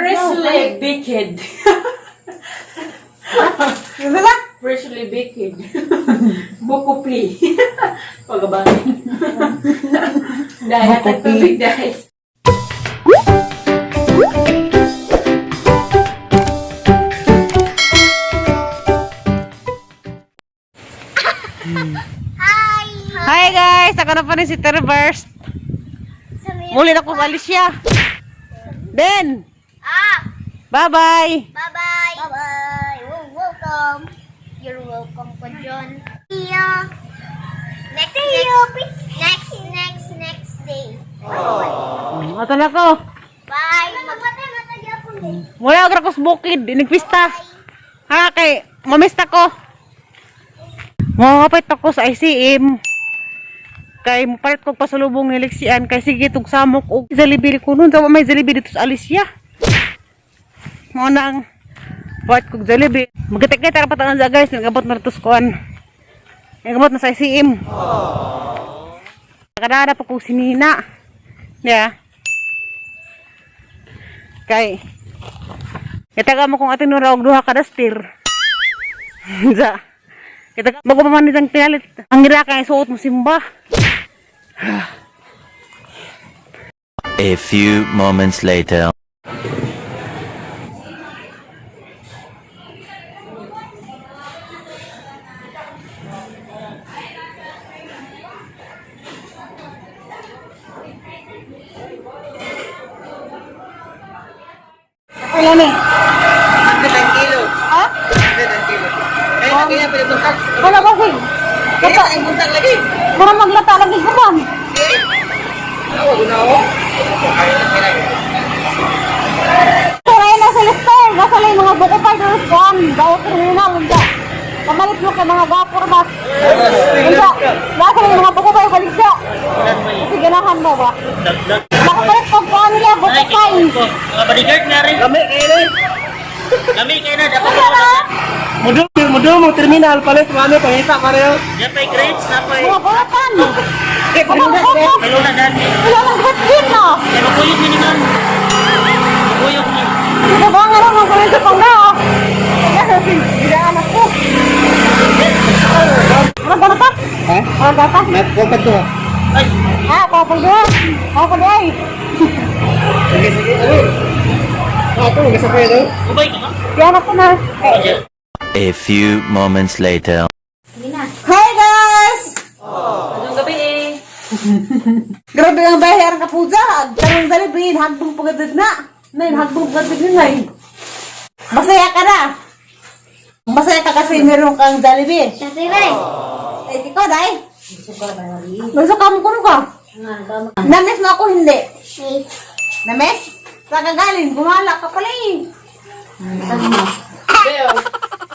Freshly baked. Yun na? Freshly baked. Buko pli. Pagabang. Dahil Buko hatag tubig dahil. Hi guys! Ako na pa rin si Terverse. Muli na ko sa Alicia. Ben! Ah! Bye-bye! Bye-bye! Bye-bye! Welcome! You're welcome po, John. See ya! Next, See you. Next, next, next day. Ato na ko. Bye! Mula ako sa bukid. Inigpista. Ha, kay mamista ko. Mangapit ako sa ICM. Kay mupalit ko pasalubong ni Lexian. Kay sige tug samok og Jollibee ko nun. Dawa may Jollibee dito sa Alicia. Mo na ang palit kog Jollibee. Magkitik-kit ra pa tangan guys. Nagabot na rito sa kuan. Nagabot na sa ICM. Nakadara pa kog sinina. Yeah. Kay Itaga mo kung atin nura og duha ka dastir. Sa. Itaga bago pa man nitang pinalit. Ang gira kay suot mo simba. A few moments later. Wala ni. kilo. Ha? Kilo. Kaya kaya pinabuntag. Wala ba sig? Kaya ang buntag lagi. Mura maglata lagi ko man. Ako na ako. Ay, kaya. Turay na sa lister. Nasa lang mga buko pa doon kuan. Daw terminal unta. Pamalit mo kay mga gapor ba? Unta. Nasa lang mga buko pa balik siya. Kasi ganahan mo ba? Nakapalit pag kuan nila buko pa. Mga bodyguard na rin. Lami kayo na. Kami kayo na. Dapat Wala na. Mudum, mudum mo terminal palit mami pangita pareho. Napay grapes, napay. Mga bulatan. Eh, Mga buko. Kaluna dani. Wala nang gatgin na. Kaya makuyog ni ma'am. Makuyog ni. Ito ba nga naman kami sa pangga? Kaya anak ko. Ano ba na Ha? Ano ba ta? Nat ko pa to. Ay, Ah, kapag doon. Kapag doon. Sige, sige. Ano? Ako, gasa pa yun. ubay ka ba? Kaya anak ko na. A few moments later. Hi guys! Anong gabi eh? Grabe ang bahay ang kapuja. Tanong dali, bin. Hagbong pagadad na. Nay, hagbong pagadad na, nay. Masaya ka na. Masaya ka kasi meron kang Jollibee. Tatay, Eh, ikaw, day. Masuka mo kuno ka. Names mo ako, hindi. Names? Saan ka galing? Gumala ka pala eh. Beo,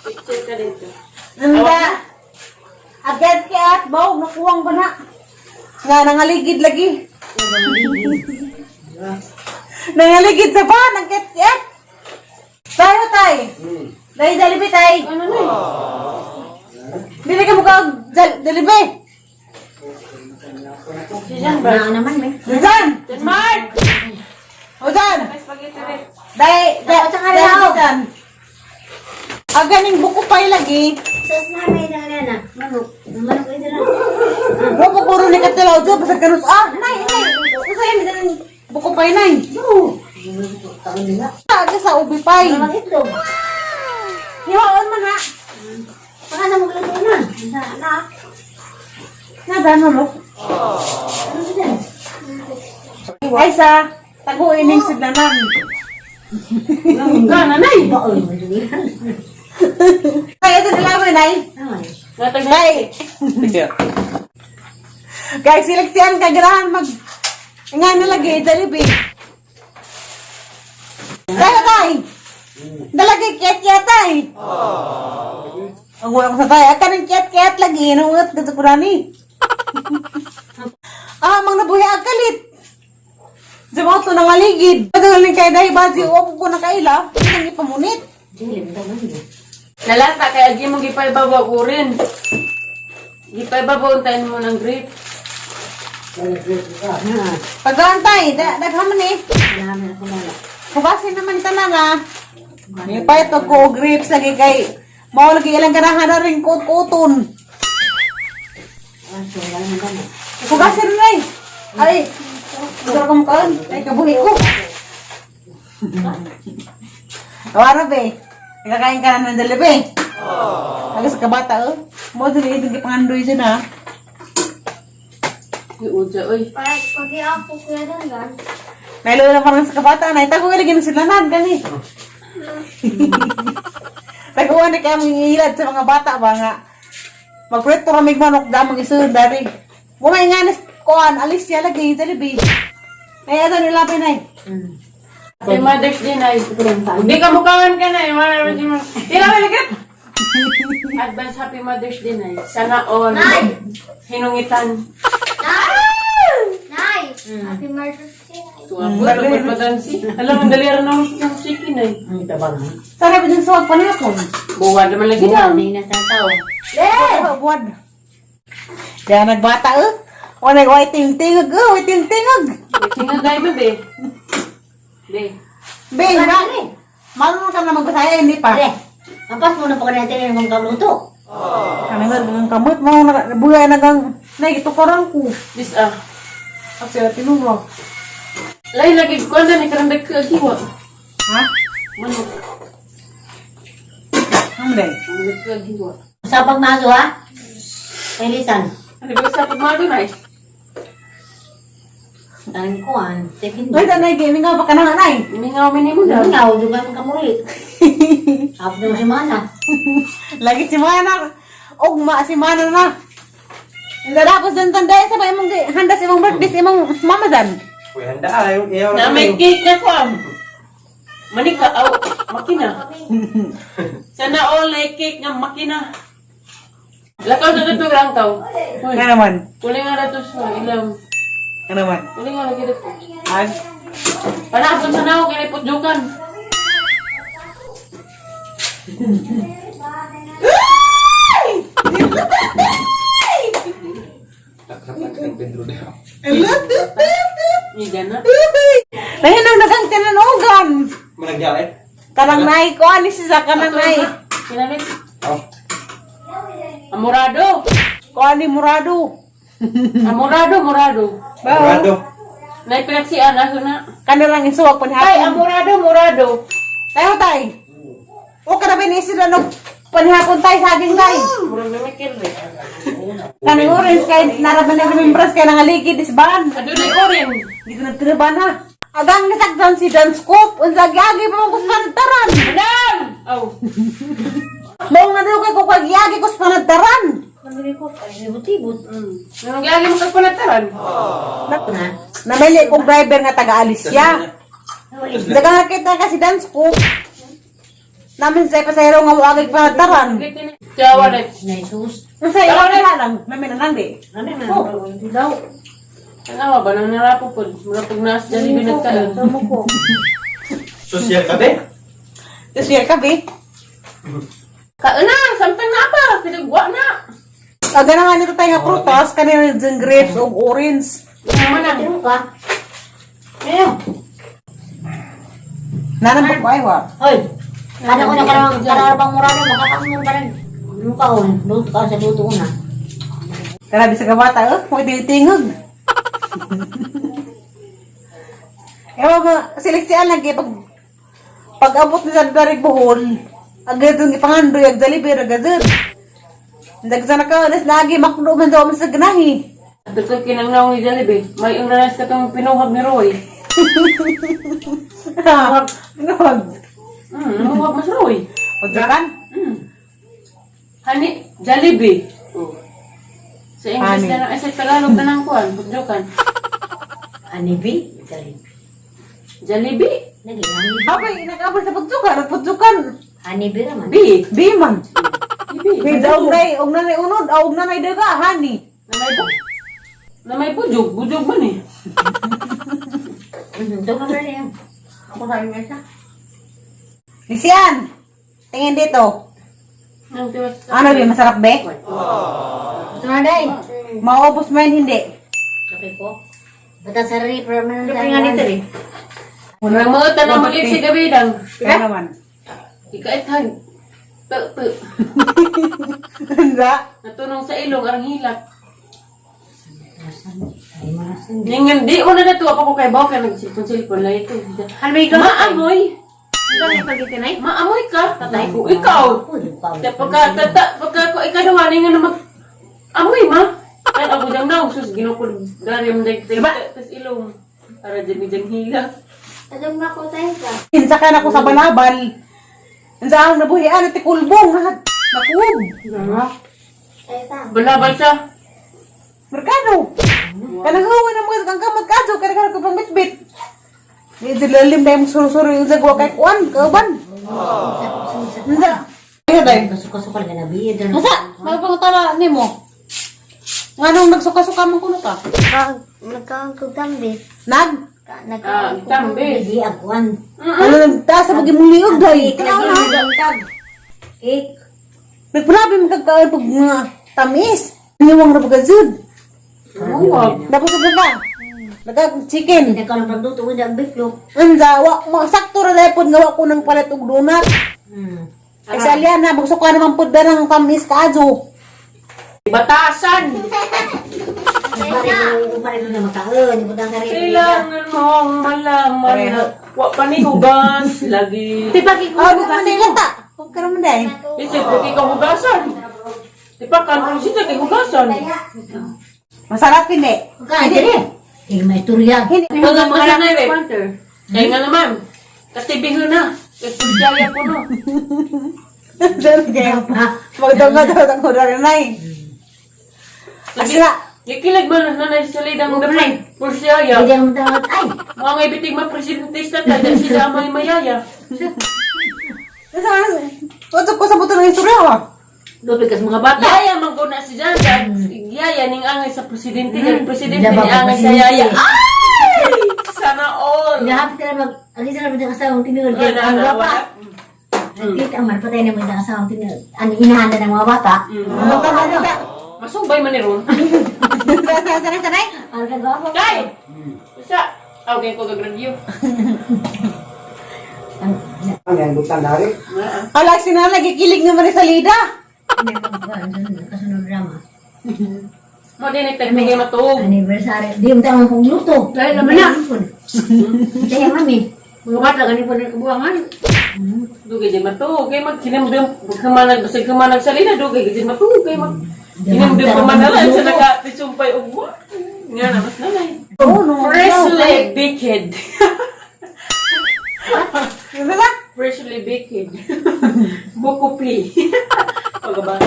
picture ka dito. Nanda. Agad kay at baw, nakuwang ba na? Nga, nangaligid lagi. Nangaligid sa ba? Nagket-ket. Tayo, tay. Dahil Jollibee, tay. Ano na eh? Dili ka mukha Jollibee. Si Jean ba? Jan! Jean Mark! O Jan! May spaghetti rin. Dahil, dahil, dahil, Jan. Ang ganing buko pa'y lagi. Sus na may na manok. Manok ito na. Mo puguro ni Katilaw dyan, basta ganun. Ah, nay, nay. Usa yan, ganun. Buko pa'y, nay. Aga sa ubi pa'y. Itlog. Hiwaon man ha. Baka na magluto na. Na, na. Nada mo mo. Ano ba Ay sa, taguin ning sidlanan. Ka, nanay! Kaya ito nila mo, nay. Natag na. Kay. Kay sileksyan ka ganahan mag nga na lagi Jollibee. Tayo tay. Dalagi kiyat-kiyat tay. Ang wala ko sa tay, kaning kiyat-kiyat lagi nungat kadto ko nani. Ah, mang nabuhi ang kalit. Jamaw to nangaligid. Padaling kay dahil bazi o ko na kaila, nang ipamunit. Nalata, kaya di mo gipaibabaw urin. Gipaibabaw tayo mo ng grape. Pagantay, daghan man eh. Hugasin naman tanan ah. May payat ko og grapes lagi kay mao lagi ilang ganahan na rin kuot-kuoton. Hugasin na eh. Ay, gusto ko makaon. Ay, kabuhi ko. Awara be. Nakakain ka na ng dalabi. Agos ka bata oh. Mo dili itong gipangandoy siya na. Uy, uja, uy. Pag ako kuya Dandan. Nailo na parang sa kabata na. Itago lagi na sila nan kani. Taguan na kaya mong ilad sa mga bata ba nga. Magprito kami manok damang isun dari. Bumay nga nas kuan alis siya lagi dalibi. Ay ato nila pinay. Happy Mother's Day, Nay. Hindi ka mukhaan ka, Nay. Tira, malagit! Advance Happy Mother's Day, Nay. Sana all. Nay! Hinungitan. Nay! Nay! Happy Mother's Day. Tuwa po, dapat madansi. Alam mo, dali rin ako ng chicken, Nay. Sana ba dyan suwag panahon? Buwan naman lagi daw. Eh, buwan. Kaya nagbata eh. Wala whiting tingog eh, whiting tingog. Tingagay mo, be. Be. Be, ma marunong ka na magbasaya, hindi pa. Ampas mo na pa natin yung mga kaluto. Ano nga, ang kamot mo, buhay na gang, naigitukoran ko. This, ah. Kasi tinuro. Lay, lagi ko na, nakarandag ka, giwa. Ha? Manok. Ano day? Ang ka, giwa. Sa pagmaso ha? Kailisan. Ano ba sa pagmado, Nay? Ang kuan, second. Ay, tanay, gaming nga pa ka na nga, nay. Mingaw, minimo daw. Nga, duga mo kamuli. Hapon na si Mana. Lagi si Mana. Ugma si Mana na. Tapos dan tanday sa imong handa sa imong birthday sa imong mama dan. Uy, handa ah. Iyaw Na may cake na ko, am. Manika, aw, makina. Sana all like cake nga makina. Lakaw na dito lang tao. Uy, Nga naman. Kuli nga na to sa ilam. Nga naman. Kuli nga lagi dito. Ag. Panahon sa naw, kaya putjukan. Iga na. Nahinaw nagang tinanogan. Managyaw eh. Kanang nay ko ani siya kanang nay. Kinalit. Oh. Amorado. Ko ani murado. Amorado, murado. Murado. Naipinaksian, aso na. Kanang isuwag Ay, panihapon. amorado, murado. Tayo tay. O kada ni sila no panihapon tay saging tay. Murag na may kirre. Kanang orange kay naraban na remembrance kay nangaligid isban. Adunay orange. Dito nagtiraban ha. Agang nasaktan si Dan Scoop. Unsa giagi pa mong kuspantaran. Madam! Aw. Mao nga daw kay kung giagi ko sa panagtaran. Nabili ko, ay, ibot-ibot. Nang lagi mo kagpanataran. Na? Namili kong driver nga taga-alis siya. Daga nga kita kasi Dan Scoop. Namin sa pasahero nga moagig panagtaran. Tiyawa na. Naisus. Unsa ikaw na lang, namin na lang di. Ano na? Daw. Tanawa ba nang narapo po? Mura pag naas dyan ibinagtaan. Samo ko. Social ka be? Tapos ka be. Kauna, samtang na pa. Pinagwa na. Aga na nga nito tayo nga prutas, kanina dyan grapes o orange. Naman na. Tiro ka. Ayaw. Nanambok ko ay wa. Hoy. Kada ko na karang karang murado makapasmo pa rin. Ano ka on? Luto ka sa luto ko na. Grabe sa kabata, eh. Mo tingog. Ewan mo, seleksiyan lang kay pag pag abot ni sa darig Bohol, agad yung ipangandoy, ag Jollibee, agad. Dagsa na ka, alas lagi, makdo man daw man sa ganahi. Dito kinangnaw ni Jollibee. May uranas ka tong pinuhag ni Roy. Pinuhag. Namuhag mas Roy. Pagdakan? Hani, Jollibee. Oh. Sa English Hani. na lang, ay sa Tagalog na lang kuan, pagjokan. Anibi, jalebi. Jollibee? Lagi hanibi. Habay, nag-abot sa pagdukan, nagpagdukan. Hanibi raman. B. Di man. B. Kaya daog na, og na unod, og na daga, hani. Na may bu. Na may bujog, bujog man eh. Ito ka na yan. Ako sa inyo isa. Lisian, tingin dito. Nang tiwas- Ano be, masarap be? Ito na day. Maubos mo yan, hindi. Kape ko. Bata sa rin, pero man Kape nga nito eh. Murang mga tanang malik si gabi dang. Kaya naman. Ikaithag. Tu tu. Unsa? Natunong sa ilong arang hilak. Ningan di una na tuwa pa ko kay bawo kay nagsilpon-silpon lang ito. Ano ba ikaw? Maamoy. Ikaw may pagitinay? Maamoy ka. Tatay ko ikaw. Uy, Kaya pagka tata pagka ko ikaduha ningan na mag amoy ma. Ay ako dang naw sus ginukod garim dag Diba? tas ilong. Para dyan ni dyan hilak. Adong na ko tayo ka. Kinsa ka na ko sa balabal. Unsa ang nabuhian at kulbong ha? Nakuog. Tayo ka. Balabal siya. Merkado. Kanang huwa na mga kang kamot kadto kanang kanang ko pang bitbit. Di dilalim na yung suro-suro yung zagwa kay kuan kauban. Unsa? Ay day. Kasuka-suka ka na biya. Unsa? Magpangutala nimo. Nganong nagsuka-suka man kuno ka? Nagkaon ko tambis. Nag? Ah, Nagkaon ko tambis. Hindi, agwan. Ano nagtaas sa pag imong liog day? Kanaw na. Cake. Nagpulabi man kag pag mga tamis. Niwang ra pagazud. Mawag. Nabusog na ka. Nagag chicken. Hindi ka lang pagluto, hindi ang biflo. Unsa wa mo sakto ra dai pod nga wa ko nang palit og donut. Kay sa Aliana, magsuka naman pod na ng tamis kaadyo. Batasan. Pare na makaon, hindi ko sarili. Kailangan mong malaman na wa pa ni hugas lagi. Di ba kiko? Oh, di man lata. Huwag ka naman dai. Isip ko kay hugasan. Di pa kan siya kay hugasan. Masarap hindi. Kain dili. Hindi may istorya. Hindi. Mga mga na eh. Kaya nga naman. Katibihon na. Kay pudjaya ko no. Magdonga daw ang hura na eh. Asira. Gikilag man na nanay sa lidang dapat. Pursyaya. Hindi ang tawag ay. Mga nga ibitig ma presidentista ta dahil sila may mayaya. Tutok ko sa buto ng istorya ha. Dobi kas mga bata. Yaya man ko na si Jaja. Yaya ning angay sa presidente. Ang presidente ni angay sa yaya. Ay! Sana all. Gahapit na mag ang isa naman ang asawang tinuod Wala, ang wala. gwapa. Nagkita ang marpatay naman ang asawang tinuod. Ano inahanda ng mga bata? Ano ka ba nita? Masubay man ni Ron. Sanay, sanay, sanay. Ang kagwapo. Kay! Usa! Okay ko gag-review. Ang Ang yan, butang dari. Hala, sinala, gikilig naman ni Salida. kasunod drama. Mo din ay tagmigay matuog. Anniversary. Di mo tawag kong luto. Dahil naman na. Kaya mami. Mga bata gani po ng kabuangan. Dugay di matuog kay mag kinamdam humanag basig humanag salida dugay di matuog kay mag kinamdam pa man na sa naka tisumpay og wa. Nga na mas nanay. Oo, no. Freshly baked. Ano ba? Freshly baked. Buko pi. Pagabay.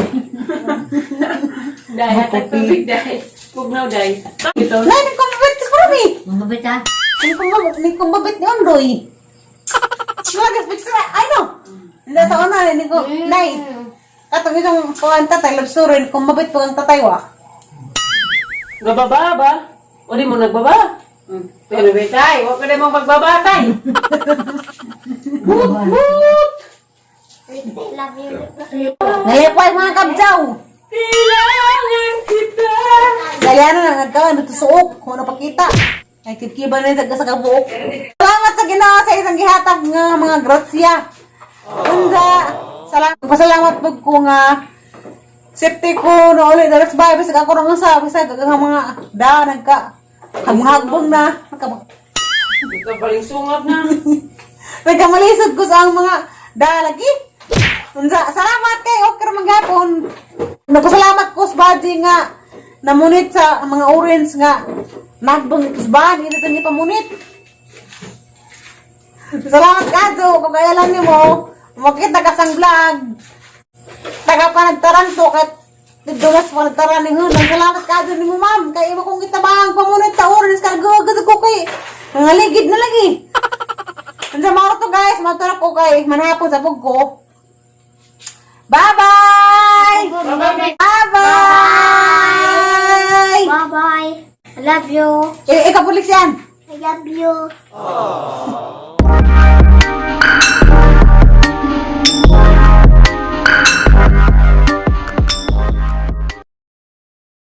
Dahil hatag tubig dahil. Pugnaw dahil. Ito. Nay, nagkumbabit ka kami. Mga bata. Nagkumbabit ni Ondoy. Mga picture, ay no. Nasa una, ni ko, nay. Katong itong kuhan tatay, love story, kumbabit po ang tatay wa. Gababa ba? O di mo nagbaba? Pero betay, huwag ka na mong magbaba tay. Woot woot! Love you. Ngayon po ay mga kabjaw. Kailangan kita. Kaya na lang, nagkawan, natusuok, kung ano pakita. Ay, kibkiban na yung sa kabuok. Salamat sa Ginoo sa isang gihatag nga mga grasya. Unsa, salamat, pasalamat po ko nga safety ko na ulit dalas ba bisag ako rong usa bisag ang mga da nagka haghagbong na nagka Nagkabaling sungap na. nagkamalisod ko sa ang mga da lagi. Unsa, salamat kay okay ra man gapon. Nagpasalamat ko sa baji nga namunit sa mga orange nga nagbang isban ito ni pamunit. Salamat kadto kung kaya lang nimo makita ka sang vlog. Taga pa nagtaranto kat dulas pa nagtaran ni Hunan. Salamat kadto nimo ma'am kay imo kong gitabang pamunit sa orange kay gugod ko kay mga ligid na lagi. Unsa mao to guys, matulog ko kay manhapon sa pugko. Bye-bye! Bye-bye. Bye-bye! Bye-bye. I love you. Eh, ikaw pulis yan. I love you.